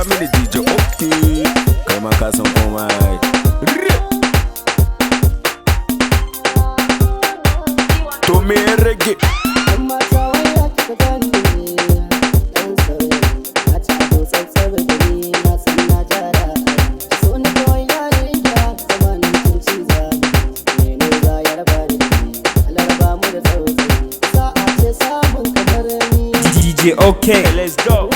Mini DJ okay. Kai ma ka san komai. To me rage. DJ OK, let's go.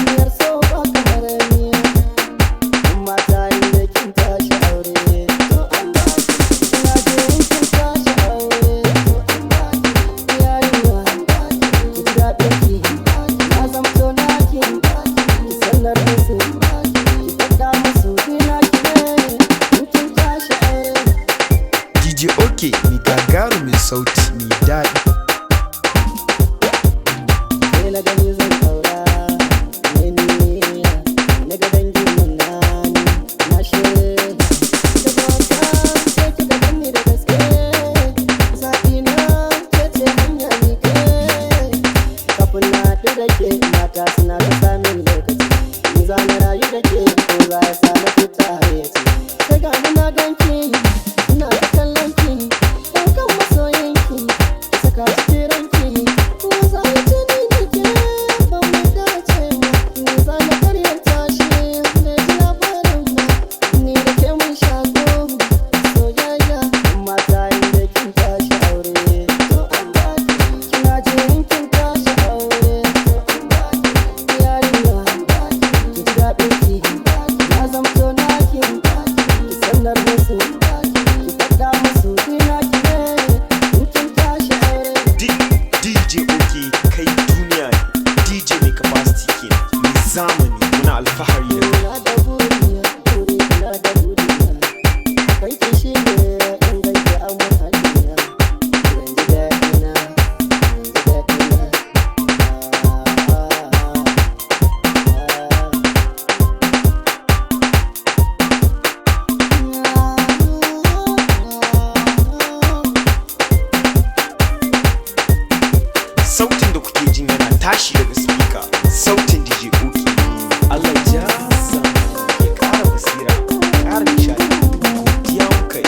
DJ OK mai gagarumin sauti mai daɗi. DJ OK kai duniya ne. DJ mai capacity kenan, mai zamani, muna alfahari da kai. Sautin da kuke jin yana tashi daga speaker, sautin DJ OK ne. Allah ya ja zamani, ya ƙara basira, ya ƙara nishaɗi. Godiya muka.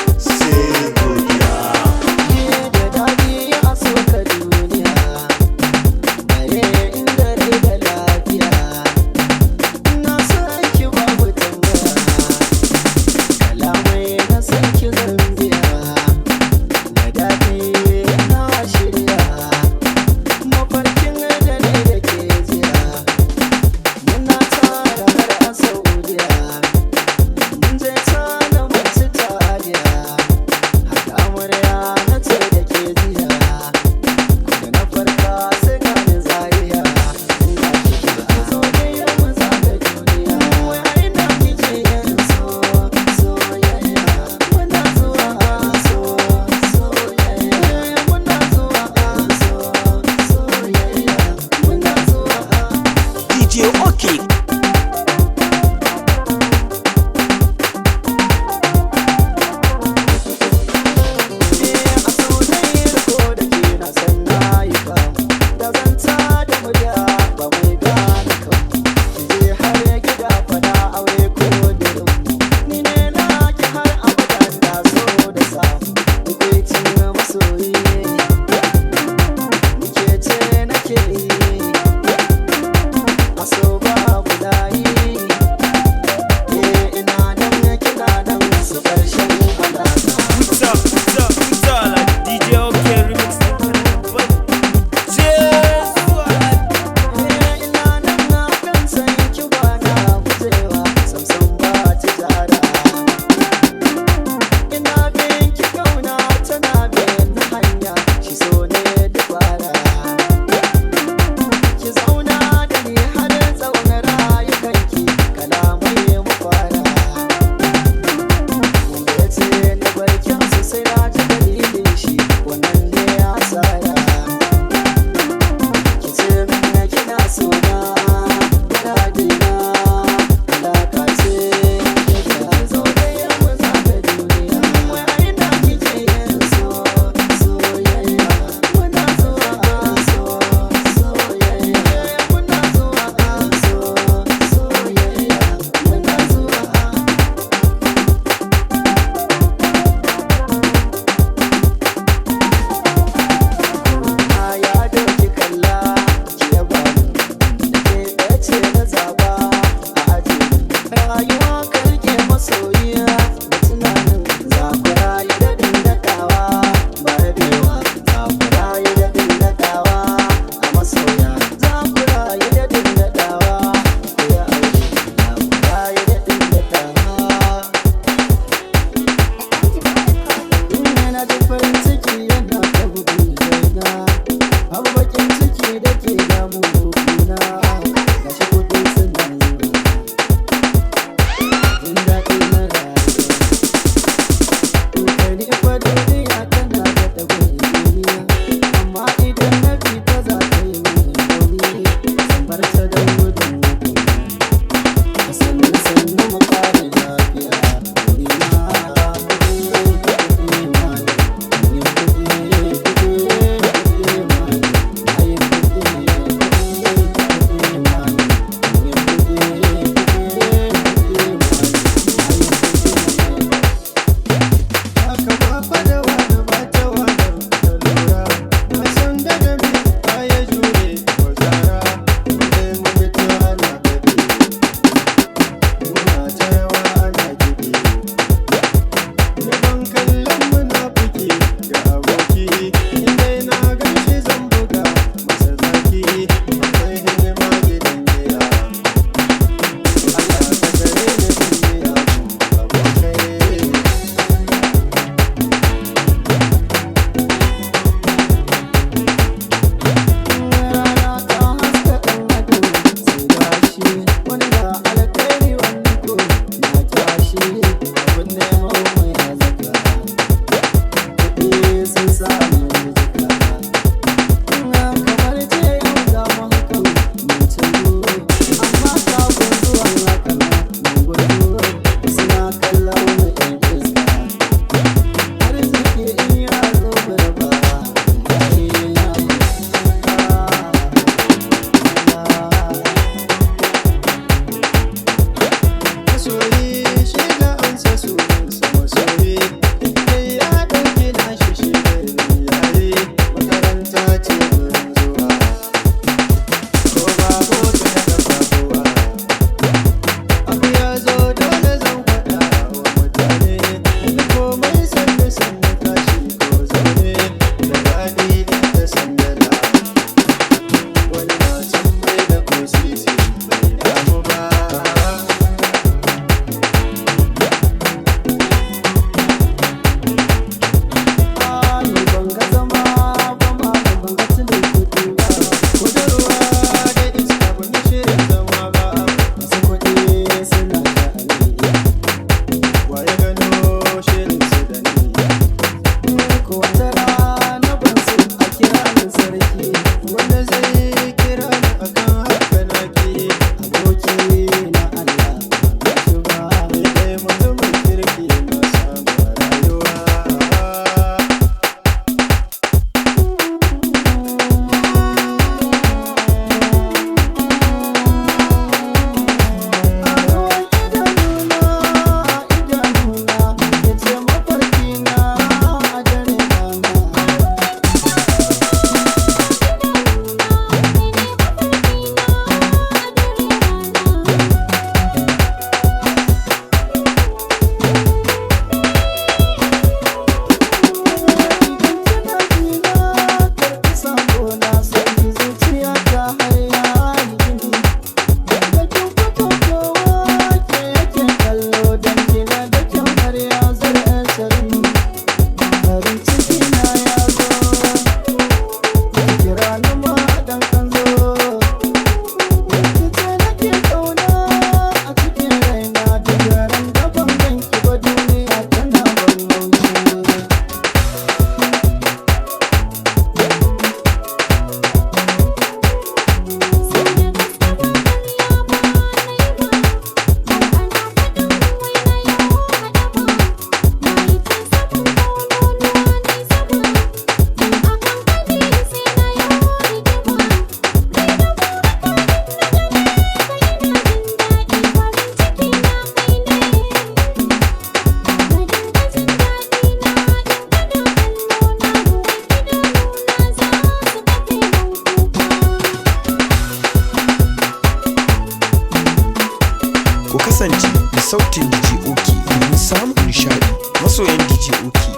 Ku kasance da sautin DJ Oki domin samun nishaɗi. Masoyan DJ Oki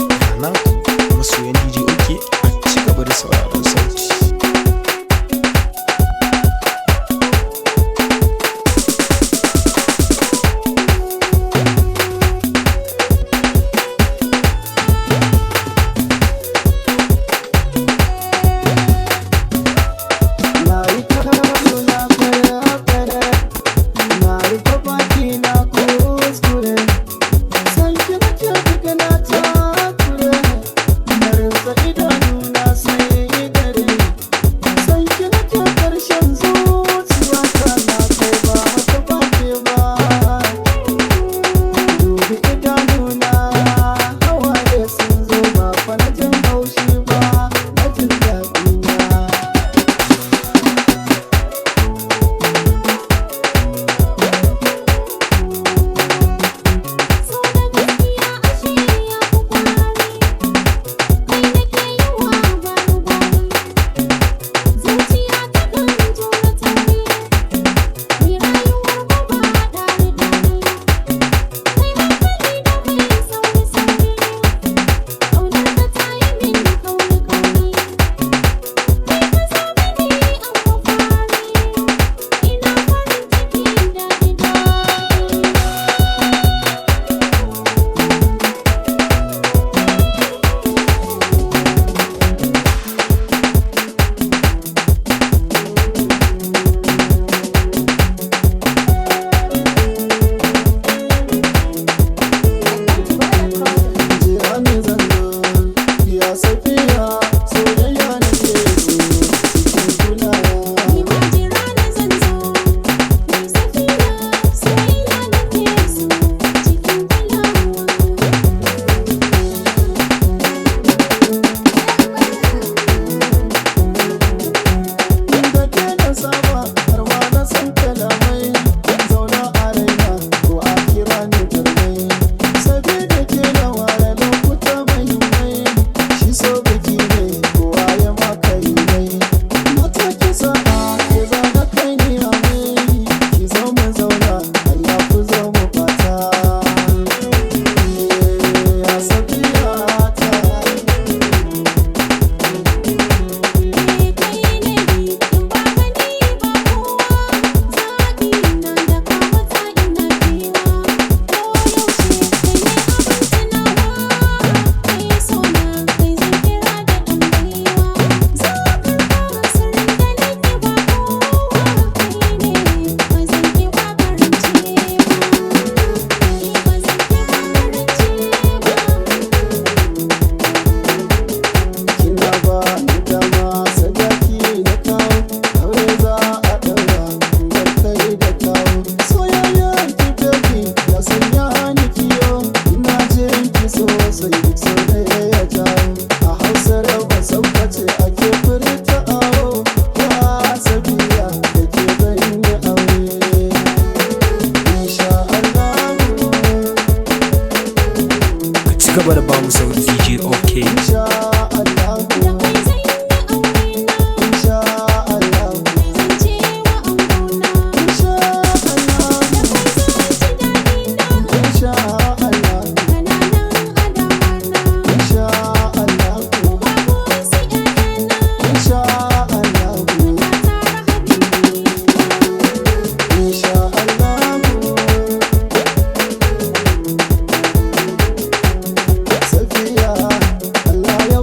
na naku, masoyan DJ Oki a ci gaba da sauraron sauti. Na yi kallo na fere-fere, na rufe baki na kuskure. San ki nake duk na takure, na rinsa idanuna sai dare. San ki nake karshen zuciyata na kai ba wata baki ba. Dubi idanuna hawaye sun zo ba fa na jin haushi ba, na jin daɗi na. So da gaskiya ashe ya fi kwari, kai nake yi wa gwari-gwari. Zuciya ta kan jure tauri, ni rayuwar mu ba ɗari-ɗari. Kai hankali da mai sauri-sauri, ƙaunar ka ta yi min kauri-kauri. Kai ka zo mini an mafari, ina farin ciki daɗi-daɗi. Jira ni zango, ya safiya, soyayya nake so, cikin kulawa. Ni ma jira na zan zo, ni safiya, soyayya nake so cikin kulawa. Da ke na saba, har ma na san kalamai, zauna a raina, ko a kira ni jarmai. Sabida ke na ware lokuta muhimmai, shi so biki ne, kowa ya maka yi mai. Mata ki sa'a, ke zaga kai ni amai, ki zo mu zauna, Allah ku zo mu fata. Ya safiya ta. Kai ne ni in ba ka ni ba kowa, zaɓi na da ka wata ina kewa. Ko yaushe kai ne abin tunawa, kai so na kai zan kira da ɗan baiwa. Zo karɓa sirrin da nake ba kowa, kai ne ba zan ki ba karance ba. Ni ba zan ki ba karance ba. Kina ba ni dama sadaki na kawo aure za a ɗaura bar kai da kawo soyayyar ki baby ya sanya ni kiyo ina jin ki sosai duk so ɗaya ya jawo a hausar ba ce ake furta awo ya safiya da ke zan yi aure insha Allah. Ka ci gaba da ba mu sauti DJ OK. Insha Allah. Da kai zan yi aure na, Insha Allah. kai zan ce wa angona. Insha Allah. Da kai zan ji daɗi na, Insha Allah. kana nan a dama na. Insha Allah. Uba gun su ƴaƴana, Insha Allah. muna tare habibi na. Insha Allah. Safiya, Allah ya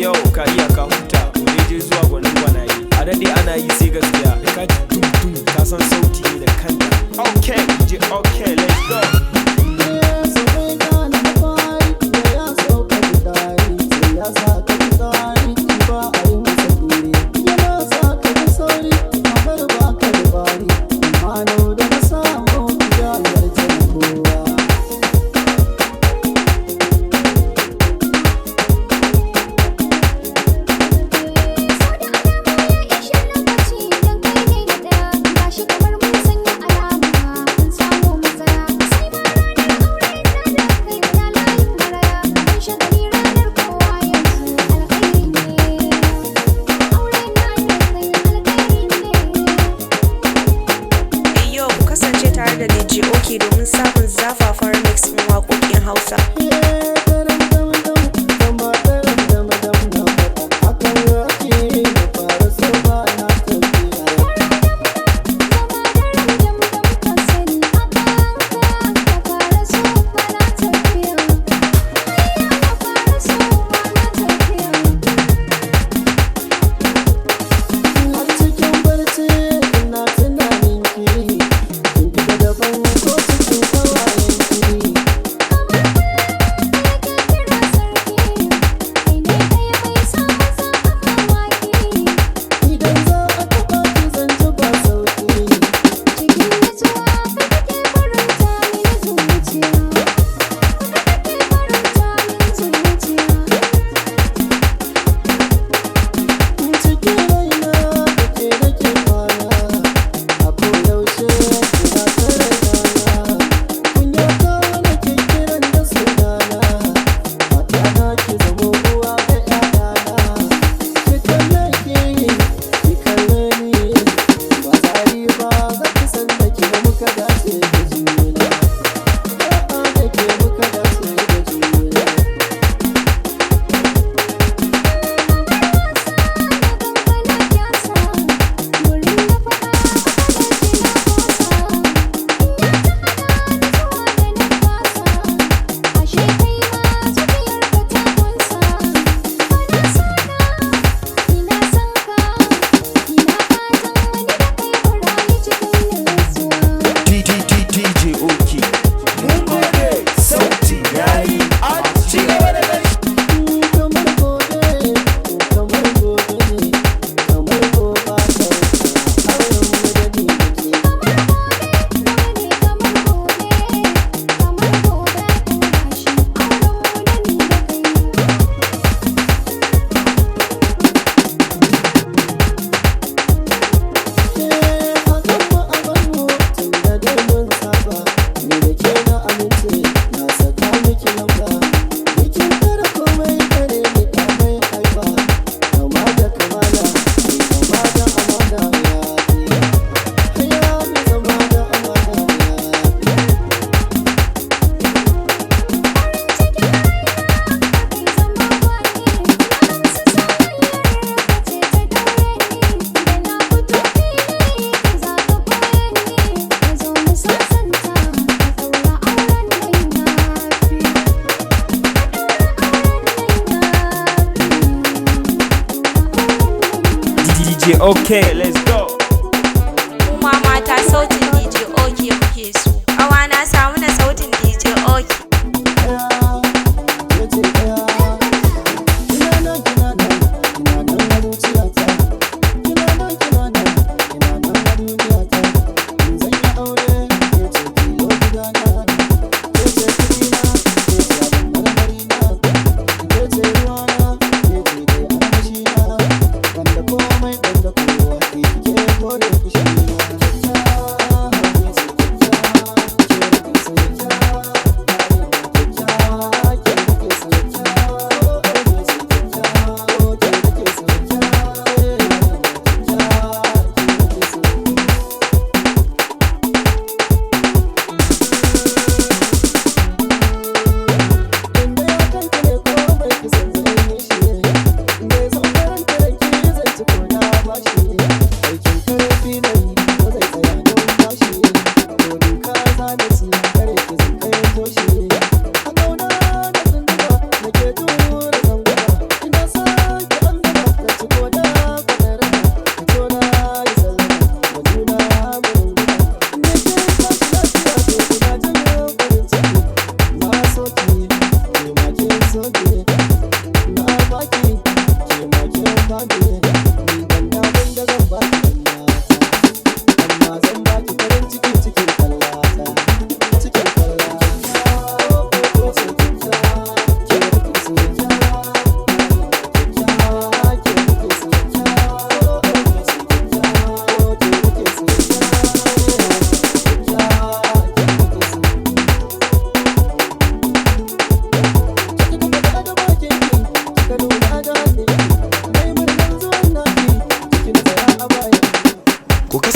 Yau ka iya ka huta, mu dai je zuwa gwanin gwanaye. A daɗe ana yi sai gaskiya. Da ka ji dum dum ka san sauti ne da kanta. Okay, je okay, let's go. Yo, ku kasance tare da DJ Oki domin samun zafafan remix ɗin waƙoƙin Hausa. DJ Oki. Mun gode sauti yayi a ci gaba da gaishe. DJ okay, let's go. Kuma mata sautin DJ Oki muke so. Ƙawa na samu na sautin DJ Oki. Komai banda kowa ke kore fushi na.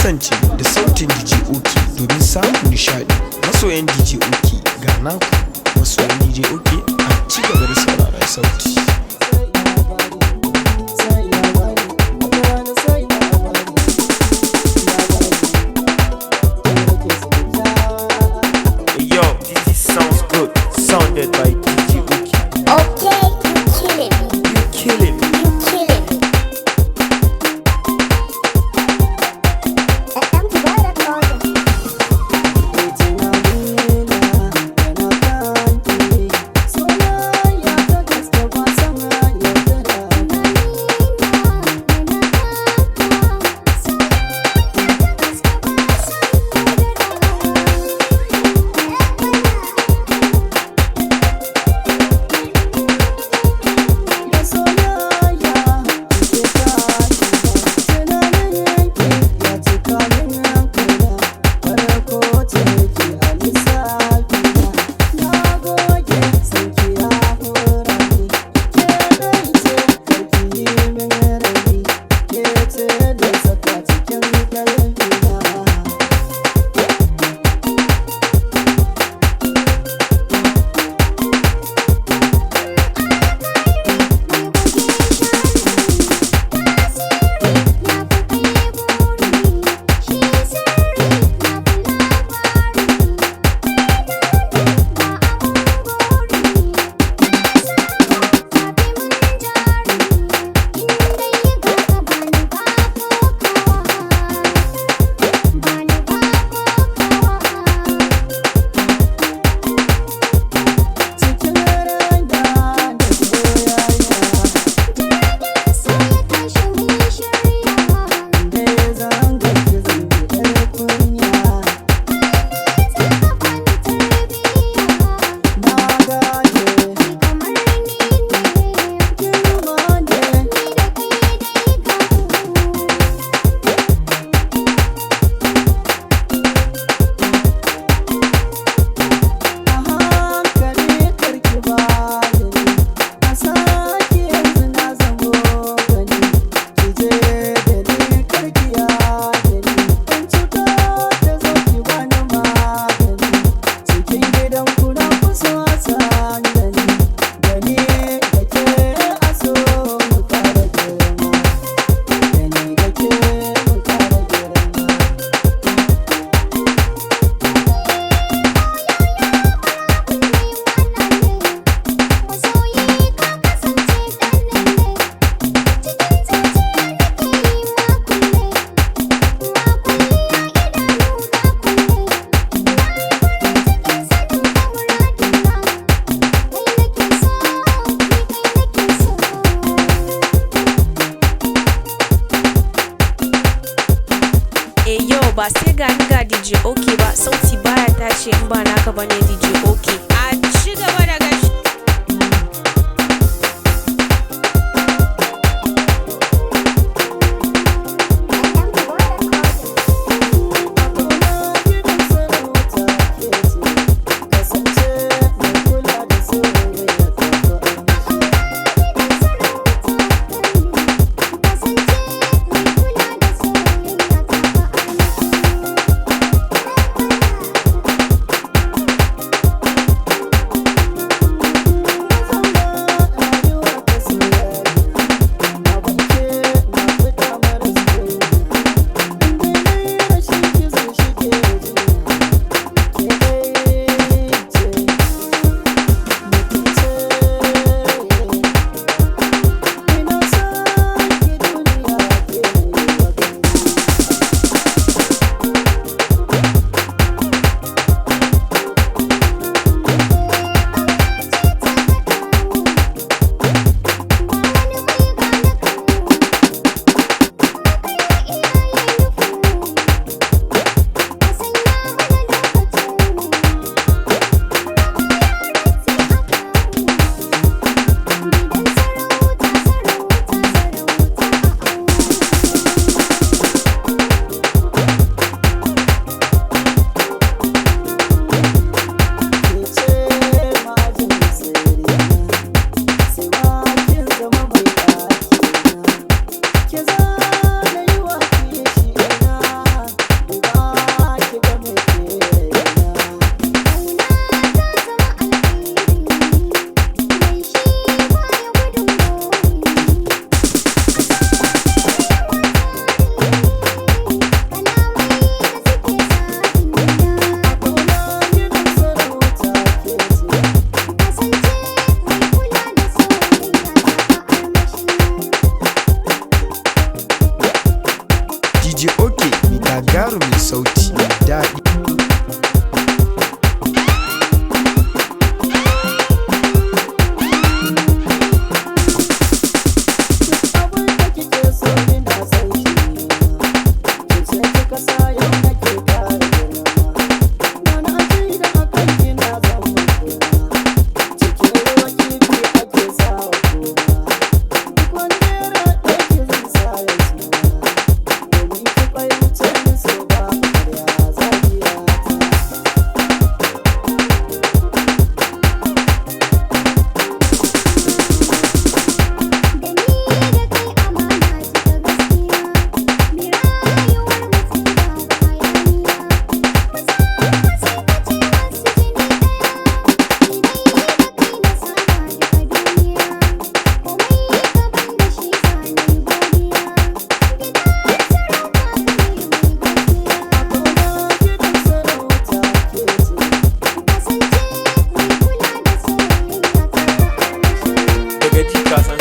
Kasance da sautin DJ Oki domin samun nishaɗi. Masoyan DJ Oki ga naku, masoyan DJ Oki a ci gaba da sauraron sauti. Sai labari, wata rana sai labari, labari, ke nake so Hey, yo, this sounds good. Sounded by DJ Oki. Okay, you killing me. You killing me. You killing me. Soyayya ta gaske ba san yaudara. Da soyayya ke tashi tunanin yanki ya cika min hankali, farko ce ki a lissafina, na goge sanki ya hura ni, ke dai ce karki yi min rauni, ke ce da saka cikin ƙarfina. Cikin raina da soyayya, da zan ganki zan ji ɗar kunya. Na gane girma ne. A hankali karki bani ni, a sake yanzu na zamo gani, ki je da ni karki yaɗe ni, in cuta ta zo ki bani magani, cikin gidan ku na fi so a san da ni, da ni da ke a so mu ƙara girma, da ni da ke mu ƙara girma. Eh yo, ba sai ga ni ga DJ Oki ba, sauti baya tashi in ba naka bane DJ Oki. A ci gaba da gashi. Thank you.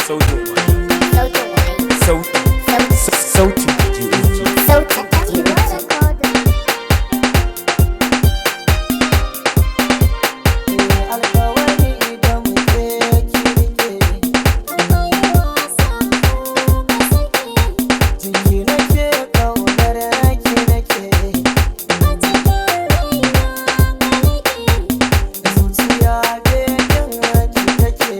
Sautin waye? Sautin DJ Oki. Alkawari idan muke kirke, jiki nake, kaunar ki nake, zuciya begen ki take.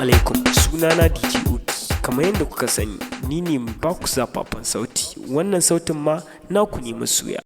alaikum, sunana DJ Oki. Kamar yadda kuka sani, ni ne mai baku zafafan sauti. Wannan sautin ma naku ne masoya.